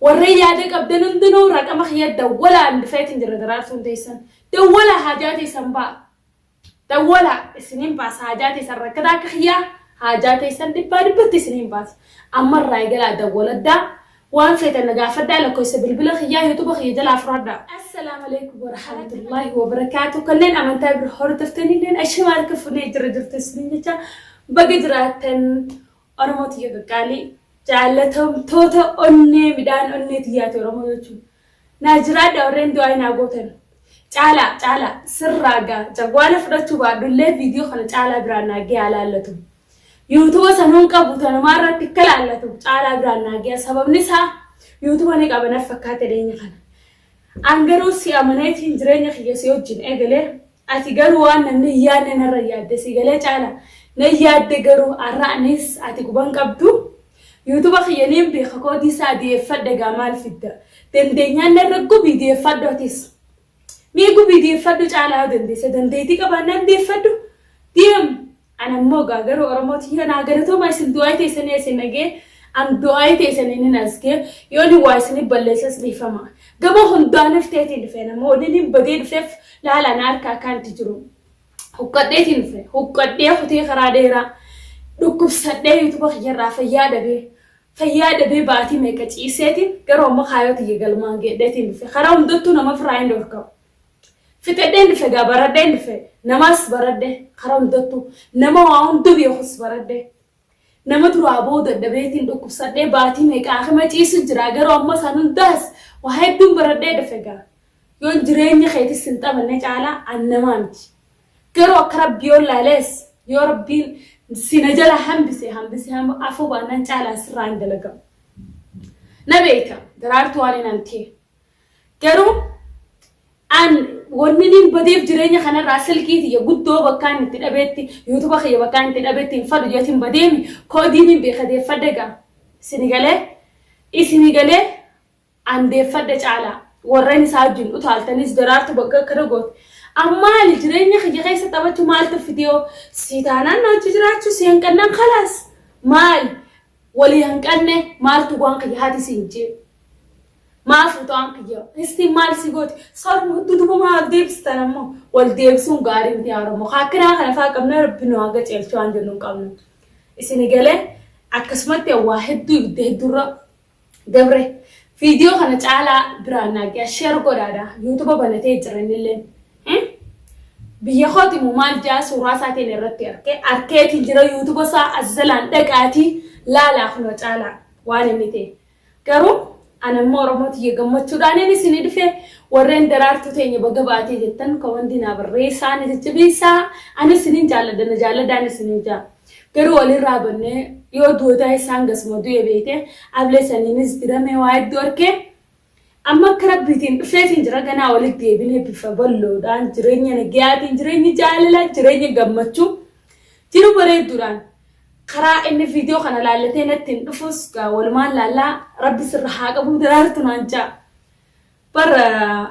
Warreen yaada qabdan hundinuu raqama kiyya dawwalaan dhufeetiin jira daraartuun teessan. Dawwalaa haajaa teessan ba'a. Dawwalaa isiniin baasa haajaa teessan rakkataa akka kiyyaa haajaa teessan dhibbaa dhibbatti isiniin baasa. Ammarraa eegalaa dawwaladdaa waan feetan na gaafadhaa lakkoofsa bilbila kiyyaa yuutuuba kiyya jalaa fudhadhaa. Assalaamu alaikum warahmatullahi wabarakaatu. Kanneen amantaa bira hordoftanilleen ashama harka fuunee jira jirtu isiniin jecha baga jiraattan Oromoo tiyya qaqqaalii jaallatamtoota onnee midhaan onnee tiyyaati Oromoo jechuun. Naa jiraadha warreen du'aa naa gootan. Caalaa caalaa sirraa gaa jagwaala fudhachuu baadhullee viidiyoo kana caalaa biraan naa gahaa laallatu. Yuutuuba sanuun qabu tanumaa irratti akka laallatu caalaa biraan naa gaha sababni isaa yuutuuba ni qaba naf fakkaate dhiyeenya kana. An garuu si amaneetiin jireenya kiyya si wajjin eegalee Ati garuu waan namni hin yaadne narra yaadde si galee caala nan yaadde garuu har'a anis ati quban qabdu yuutuba kiyya niin beeka koodii isaa deeffadhe gaa maal fidda dandeenyaan narra gubii deeffadhu atis mee gubii deeffadhu caalaa yoo dandeesse dandeettii qabaannaan deeffadhu deem An ammoo gaa garuu Oromoo tiyya naa galatoomaa isin du'aayii teessanii isin dhagee an du'aayii teessanii nin as gee yoo ni waa isinif balleessas dhiifama. Gama hundaanif teetiin dhufe namoonni nin badee dhufeef laala na harka akkaanti jiru. Huqqadheetiin dhufe huqqadhee kutee karaa dheeraa dhukkubsadhee yuutuba kiyyarraa fayyaa dhabee fayyaa dhabee baatii meeqa ciiseetiin garuu amma kaayoo tiyya galmaan geedheetiin dhufe karaa hundattuu nama firraa hin dhorkamu. Fixedheen dhufe gaa baradheen dhufe namaas baradhe karaa hundattuu nama waa hunda beekus baradhe nama duraa booda dadhabeetiin dhukkubsadhee baatii meeqa akima ciisu jira garuu amma isaan hundaas waa hedduun baradhee dhufe gaa yoon jireenya keetis hin taphanne caalaa an namaa miti garuu akka rabbi yoon laalees yoo rabbiin si na jala hambise hambise afuu baannaan caalaa sirraa hin dalagamu na beeyta daraartuu waan hin antee Garuu an wanni niin badeef jireenya kanarraa silkii tiyya guddoo bakkaan itti dhabeetti yuutuba kiyya bakkaan itti dhabeetti hin fadhu jeetiin badeemi koodii niin beeka deeffadhe gaa isini galee isini galee an deeffadhe caalaa warreen isaa wajjin utaaltanis daraartu bakka akkana goote ammaali jireenya kiyya keessa taphachuu maaltu fidiyoo si taanaan na wajji jiraachuu si hanqannaan kalaas maali walii hanqanne maaltu waan kiyya haati siin jee Maa fuuta waan kiyya histiin maal si gooti sarmu hudduu duba maa wal deebistan ammoo wal deebisuun gaarii miti yaa Oromoo akkanaa kana faa qabna rabbi nu haa qajeelchu waan jennu hin qabnu isini galee akkasumatti waa hedduu ibidda hedduurra dabre viidiyoo kana caalaa biraan naa ga'a sheer godhaadha yuutuba banatee jira innilleen biyya kooti moo maal jaa suuraa isaatiin irratti arke arkeetiin jira yuutuba isaa as jalaan dhaqaatii laalaa kunoo caalaa waan inni ta'e Garuu ana immoo Oromoo tiyya gammachuudhaanin isinii dhufe warreen daraartuu teenya baga baatee jettan komantii naa barreessaa na jajjabeessaa ani isinin jaalladha na jaalladhaan isinin jaa. Garuu walirraa bannee yoo du'otaa isaan gasuma du'e beekte ablee saniinis diramee waa hedduu arkee amma akka rabbiitiin dhufeetiin jira ganaa walitti deebinee bifa bal'oodhaan jireenya nagayaatiin jireenya jaalalaa jireenya gammachuu jiru bareedduudhaan Karaa inni viidiyoo kana laallatee natti hin dhufus gaa walumaan laallaa rabbi sirra haa qabuu daraartu naan jaa. Bar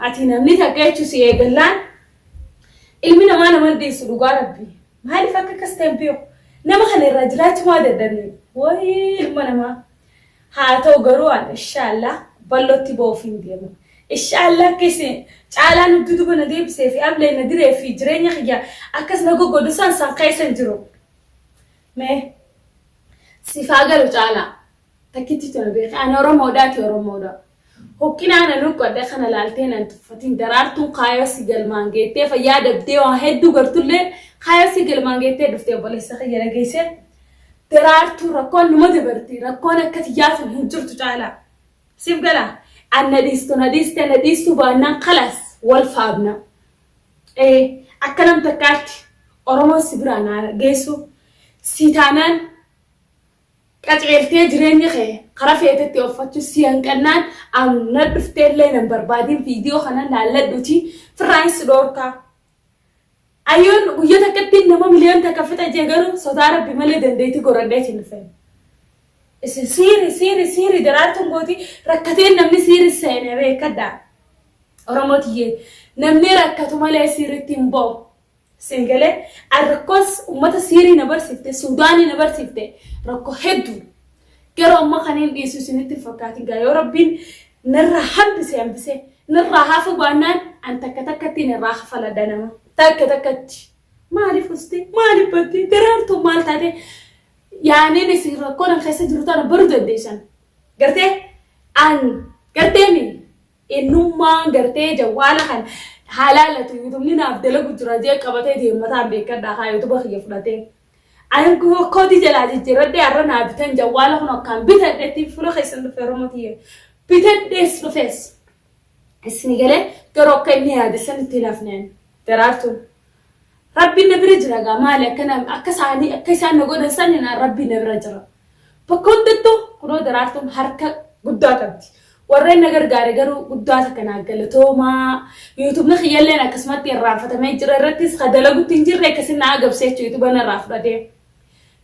ati namni takka jechu si eegallaan ilmi namaa nama hin dhiisu dhugaa rabbi. Maaliif akka akkas ta'e hin beeku. Nama kana irraa jiraachuu maa dadhabne? Wayii ilma namaa. Haa ta'u garuu an inshaallah bal'ootti ba'uuf hin deemu. Inshaallah akka isin caalaan hudduu duba na deebisee fi ablee na diree fi jireenya kiyya akkas na goggodu san san keessa hin jiru. Mee siif haa galu caalaa takkitti tuna beeki ani Oromoodha ati Oromoodha. Huqqinaa nan huqqadhe kana laaltee nan tuffatin daraartuun kaayoo si galmaan geettee fayyaa dabdee waa hedduu gartullee kaayoo si galmaan geettee dhuftee obboleessa kiyya dhageessee daraartuu rakkoon numa dabarti rakkoon akka tiyyaa sun hin jirtu caalaa. Siif gala an na dhiistu na dhiiste na dhiistuu baannaan kalaas wal faabna. Ee akka nam takkaatti Oromoon si biraa naa geessu si taanaan qaceeltee jireenya kee kara feetetti offachuu si hanqannaan an na dhufteellee nan barbaadin viidiyoo kana laalladhuuti firraan si dhoorkaa. Ayyoon guyyaa takkatti nama miliyoon takka fixa jee garuu sodaa rabbi malee dandeettii goradheetiin dhufe. Isin siiri siiri siiri daraartuun gooti rakkateen namni siiri seene beekadhaa. Oromoo tiyyee namni rakkatu malee siiritti hin ba'u. Siin galee an rakkoos uummata siirii na barsiifte Suudaanii na barsiifte rakkoo hedduu. Garuu amma kan hin dhiisu isinitti hin fakkaatin gaa yoo Rabbiin narraa hambise hambise narraa hafu baannaan an takka takkattiin irraa kafaladha nama takka takkatti. Maaliif uste maaliif batte daraartuu maal taate yaaniin isin rakkoo nan keessa jiru tana baruu dandeessan. Gartee an gartee mi Innummaan gartee jawwaala kan haa laalatu yuutubni naaf dalagu jira jee qabatee deemmataan beekadhaa haa yuutuba kiyya fudhatee. Ani koodii jalaa jijjiirradhee har'a naa bitan jawwaala kun akkaan bitadhetti fuula keessan dhufe Oromoo tiyya. Bitadhees dhufees. Isni galee garuu akka inni yaade sanitti hin hafne ani. Daraartuun. Rabbiin na bira jira gaa maali akka akka isaanii akka isaan na godhan sani naan Rabbiin na bira jira. Bakka hundattuu kunoo daraartuun harka guddaa qabdi. Warreen na gargaare garuu guddaa takka naa galatoomaa. Yuutubni kiyyalleen akkasumatti irraanfatamee jira irrattis ka dalagutti hin jirre akkasin na agabsee jechuudha yuutuba narraa fudhatee.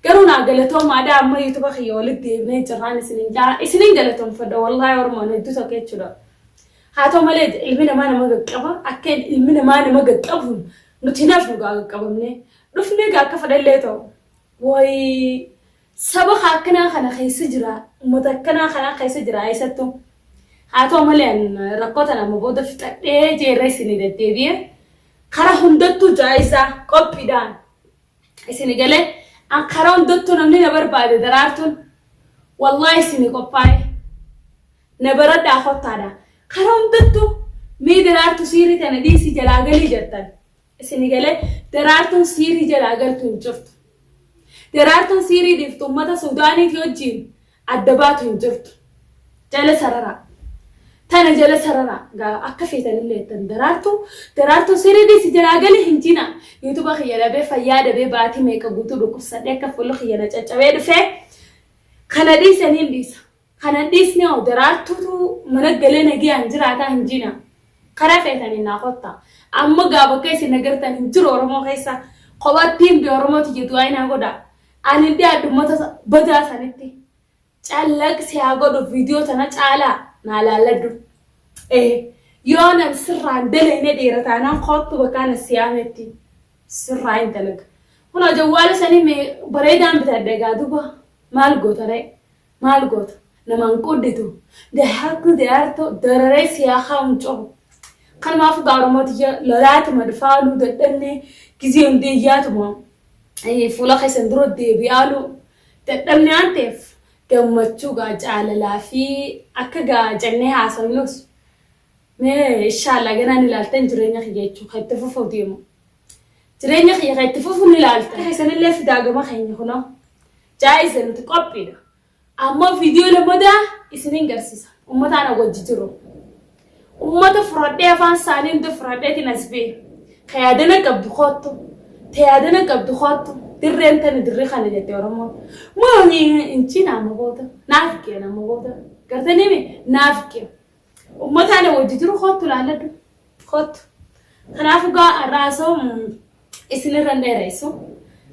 Garuu naa galatoomaadha amma yuutuba kiyya walitti deebinee jirraan isinin jaa isinin galatoomfadha wallaahi Oromoon hedduu tokko jechuudha. Haa ta'u malee ilmi namaa nama qaqqaba akka ilmi namaa nama qaqqabuun nuti hin hafnu gaa qaqqabamnee dhufnee gaa akka fedhallee ta'u wayii saba akkanaa kana keessa jira uummata akkanaa kana keessa jira eessattuu haa ta'u malee rakkoo tana amma booda fixadhee jeerra isinii deddeebi'ee karaa hundattuu jaayisaa qophiidhaan isini galee an karaa hundattuu namni na barbaade daraartuun wallaahi isinii qophaa'e. Na baradhaa kottaadha. Karaa hundattuu mee daraartu siirii tana dhiisi jalaa galii jettan. Isini galee daraartuun siirii jalaa galtu hin jirtu. Daraartuun siirii dhiiftu uummata Suudaaniitii wajjin adda baatu hin jirtu. Jala sararaa. Tana jala sararaa. Gaa akka feetanillee jettan daraartuu daraartuun siirii dhiisi jalaa galii hin jina. Yuutuba kiyya dhabee fayyaa dhabee baatii meeqa guutuu dhukkubsadhee akka fuulli kiyya na caccabee dhufee kana dhiisaniin dhiisa. Kana hin dhiisne hoo daraartuutu mana galee nagayaan jiraataa hin jina. Karaa feetaniin naa kottaa. Amma gaa bakka isin agartan hin jiru Oromoo keessa. Kophattiin hin bee Oromoo tiyya du'aa naa godhaa. Ani hin dhiyaadhu ummata badaa sanitti. Callaqsi haa godhu viidiyoo tana caalaa naa laalladhu. Ee yoo nan sirraan dalayne dhiira taanaan koottu bakka ana siyaametti sirraa hin dalaga. Kunoo jawwaala sanii mee bareedaan bitadhe gaa duba maal goota ree? Maal goota? Namaan quudhitu. Dahaartuu dayaartuu dararee siyaa kaa'uun cobu. Kanumaaf gaa Oromoo tiyya lolaatuma dhufaaluu dadhabnee gizee hundee iyyaatuma fuula keessan dura deebi'aaluu dadhabne waan ta'eef gammachuu gaa jaalalaa fi akka gaa jennee haasofnus mee inshaallah ganaan ilaaltan jireenya kiyya jechuun kan itti fufuuf deemu. Jireenya kiyya kan itti fufu ni ilaalta. Keessanillee fidaa gama keenya kunoo. Jaa'iza nuti qophiidha. Ammoo viidiyoo lammadaa isinin garsiisa. Ummata ana wajji jiru. Ummata furadhee afaan isaanii hunda furadheetiin as ba'e. Ka yaadana qabdu koottu. Ta yaadana qabdu koottu. Dirreen tani dirree kana jette Oromoon. Maali inchi nama booda. Naaf kee nama booda. Gartanii mi? Naaf kee. Ummata ana wajji jiru koottu laalladhu. Kottu. Kanaafuu gaa har'a haasa'u isinirra hin dheeressu.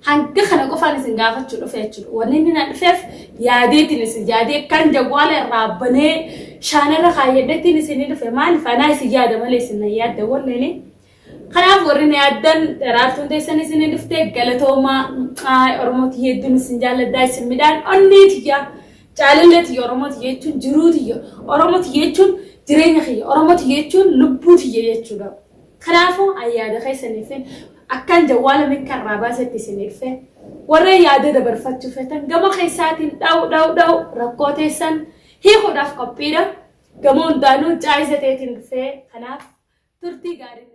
Hanga kana qofaan isin gaafachuu dhufe jechuudha. Wanni inni na dhufeef yaadeetiin isin yaadee kan jawwaala irraa banee shaanarra kaayyadheetiin isin dhufe maaliif anaa isin yaada malee isin na yaadda walleeni. Kanaaf warri na yaaddan daraartuun teessan isin dhufte galatoomaa Oromoo tiyya hedduun isin jaalladhaa isin midhaan onnee tiyya jaalallee tiyya Oromoo tiyya jechuun jiruu tiyya Oromoo tiyya jechuun jireenya kiyya Oromoo tiyya jechuun lubbuu tiyya jechuudha. Kanaafuu an yaada keessaniifin akkaan jawwaala mikka irraa baasetti isin dhufe warreen yaada dabarfachuu feetan gama keessaatiin dha'u dha'u dha'u rakkoo teessan hiikuudhaaf qophiidha. Gama hundaanuu caayisa teetiin dhufee kanaaf turtii gaariin.